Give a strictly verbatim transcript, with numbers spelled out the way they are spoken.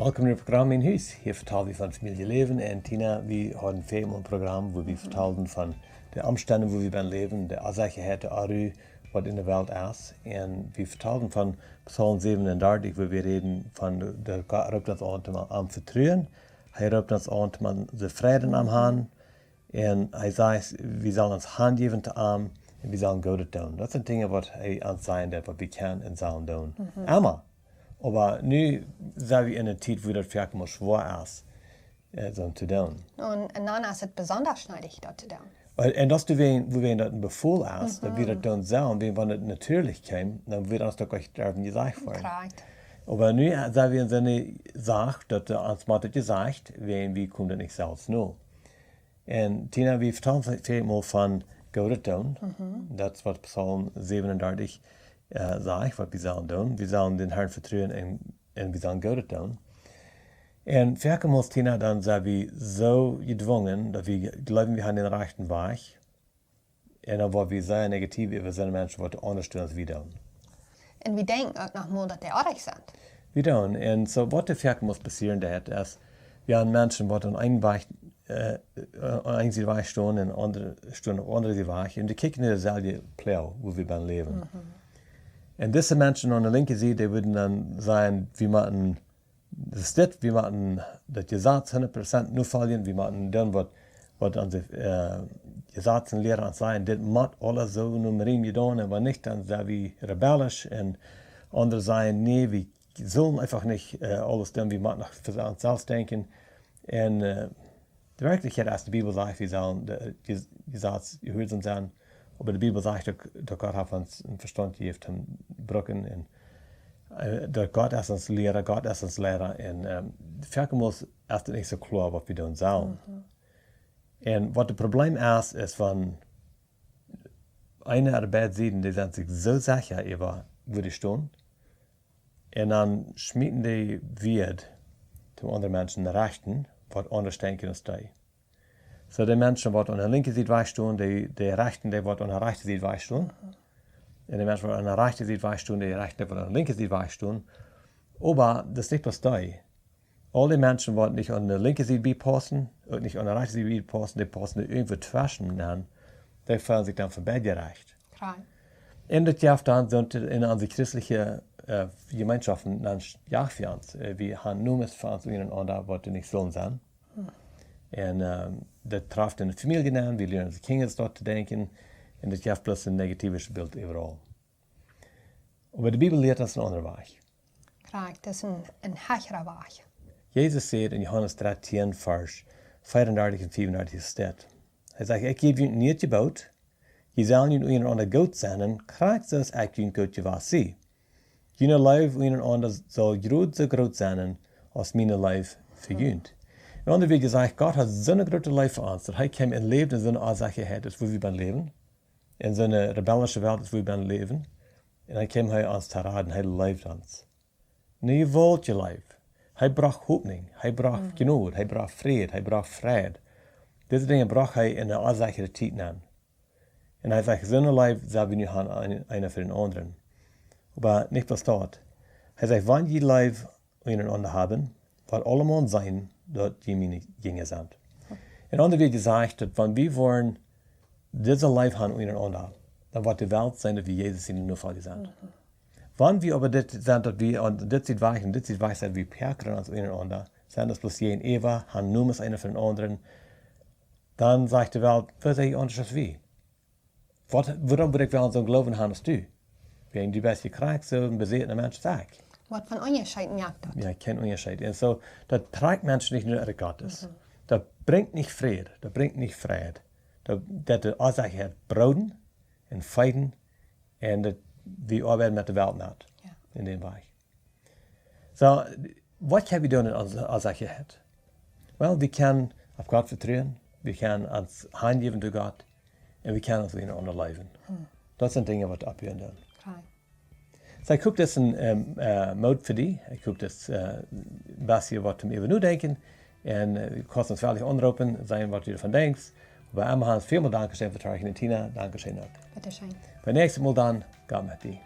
Welkom to daut Programm Mien Hus. Hia vetalen wie von Famieljeläwen. Un Tina, wie hauden väl Mol een Programm, wua wie vetalden von de Omstend, wua wie bennen läwen, de Onsechaheit, de Onru, waut enne Welt es. Un wie vetalden von Psalm säwenundartich, wua wie räden von de, de Gott roopt ons aun, om am to vetruen. Hee roopt ons aun, om de Freid aun am to haben. Un hee sajcht, wie sellen ons hanjäwen to am un wie sellen Goodet doonen. Daut sent Dinja, waut hee ons sajen deit, waut wie kjennen un sellen doonen. Emma. Oba nu sent wie en eene Tiet, wua daut foaken mau schwoa es, äh, daut to doonen. Un, un dan es et besondasch needich, daut to doonen. Un, un daut es, wua, wua daut een Befäl es, daut wie daut doonen sellen, wan, wan et natieelich kjemt, dan wudd ons daut nich derwen jesajcht woaren. Korrekt. Oba nu, äh, sent wie en soone Sach, daut, äh, ons mott daut jesajcht, wan wie kjennen daut nich selfst no. Un Tina, wie vetalden väl Mol von Goodet doonen. Daut es, waut Psalm säwenundartich, äh, sajcht, waut wie sellen doonen. Wie sellen dän Herrn vetruen un, un wie sellen Goodet doonen. Un foaken mol, Tina, dan sent wie soo jedwungen, daut wie jleewen, wie haben dän rajchten Wajch. Un dan woa wie sea negativ äwa soone Menschen, waut aundasch doonen aus wie doonen. Un wie denkjen uk noch mol, daut dee oajch sent. Wie doonen. Un soo, waut foaken mol passieren deit, es, wie haben Menschen, waut aun eenen Wajch, äh, äh, aun eene Sied Wajch stonen un aundre stonen opp aundre Sied Wajch. Un dee kjikjen no deeselwje Ploag, wua wie bennen läwen. Un dise Menschen aun de linkje Sied, dee wudden dan sajen, wie motten daut es dit, wie motten daut Jesaz hundat Prozent nofoljen, wie motten doonen, waut, waut onse, äh, Jesazliera ons sajen, dit mott aules soo nom Riem jedonen, un wan nich, dan sent wie rebellisch. Un aundre sajen, nä, wie sellen eefach nich, äh, aules doonen, wie motten noch fa ons selfst denkjen. Un, äh, de Werkjlichkjeit es, de Bibel sajcht, wie sellen de, äh, Jes-, Jesaz jehuarsom sennen. Oba de Bibel sajcht uk, daut Gott haft ons een Vestaunt jejäft toom brucken. Un, äh, daut Gott es ons Liera, Gott es ons Liera. Un, ähm, foaken mol es daut nich soo kloa, waut wie doonen sellen. Un waut daut Problem es, es, wan eena ooda beid Sieden, dee sent sikj soo secha äwa, wua dee stonen. Un dan schmieten dee Wieed to aundre Menschen rechten, waut aundasch denkjen aus dee. Soo de Menschen, waut aun de linkje Sied Wajch stonen, dee, dee rechten dee, waut aun de rajchte Sied Wajch stonen. Un de Menschen, waut aun de rajchte Sied Wajch stonen, dee rechten dee, waut aun de linkje Sied Wajch stonen. Oba daut es nich bloos dee. Aul dee Menschen, waut nich aun de linkje Sied biepaussen, uk nich aun de rajchte Sied biepaussen, dee paussen irjentwua tweschen aun. Dee feelen sikj dan fa beid jerecht. Kloa. Un daut jeft dan soo en onse christelje, äh, Jemeenschoft dan Jajch fa ons. Äh, wie haben Nomes fa ons unjarenaunda, waut doa nich sullen sennen. Un, ähm, daut trafft enne Famielje aun, wie lieren onse Kjinja daut to denkjen, un daut jeft bloos een negatiewet Bilt äwaraul. Oba de Bibel lieet ons een aundren Wajch. Kloa, daut es een, een hechra Wajch. Jesus säd en Johanes dartieen, Varsch veeaundartich un fiefundartich, steit, hee sajcht: "Ekj jäw junt een nieet Jeboot, jie sellen junt unjarenaunda goot sennen, krakjt soo aus ekj junt goot jewast sie. June Leew unjarenaunda saul jrod soo groot sennen aus miene Leew fa junt." En aundre Wieed jesajcht, Gott haud soone groote Leew fa ons, daut hee kjeem un läwd en soone Onsechaheit, aus wua wie bennen läwen, en soone rebellische Welt, aus wua wie bennen läwen. Un dan kjeem hee ons to raden, hee leeft ons. Nä, waut hee leeft. Hee brocht Hopninj, hee brocht Jnod, hee brocht Fräd, hee brocht Freid. Dise Dinja brocht hee en eene onsechere Tiet aun. Un hee sajcht, soone Leew sell wie nu haben, een, eena fa dän aundren. Oba nich bloos daut. Hee sajcht, wan jie Leew unjarenaunda haben, woat aulemaun seenen, daut jie miene Jinja sent. En aundre Wieed jesajcht, daut wan wie woaren dise Leew haben unjarenaunda, dan woat de Welt seenen, daut wie Jesus siene Nofolja sent. Wan wie oba dit sent, daut wie aun dit Sied Wajch un dit Sied Wajch sent, wie piekren ons unjarenaunda, sent ons bloos jäajenäwa, haben Nomes eena fa dän aundren, dan sajcht de Welt, waut sie jie aundasch aus wie? Waut, wuarom wudd ekj wellen soon Gloowen haben aus du? Wan du best je krakjt soo een besätna Mensch aus ekj. Waut fa een Unjascheet moakt daut? Jo, kjeen Unjascheet. Un soo, daut trakjt Menschen nich no Gott. Daut brinjt nich Fräd, daut brinjt nich Freid. Daut, daut deit de Onsechaheit brooden un feeden un daut, wie oabeiden met de Welt met. Jo. En dän Wajch. Soo, waut kjenn wie doonen en onse, onse Onsechaheit? Well, wie kjennen opp Gott vetruen, wie kjennen ons hanjäwen to Gott un wie kjennen ons unjarenaunda leewen. Daut sent Dinja, waut oppbuen doonen. Kloa. Soo, ekj hop, daut es een, ähm, äh, Moot fa die. Ekj hop, daut es, äh, waut fa die waut toom äwa nodenkjen. Un, äh, du kaust ons wellich aunroopen, sajen, waut du doavon denkjst. Oba emma, Hans, välmol Dankscheen fa Trakjen un Tina, Dankscheen uk. Bitte schön. Bat daut näakjste Mol dan, Gott met die.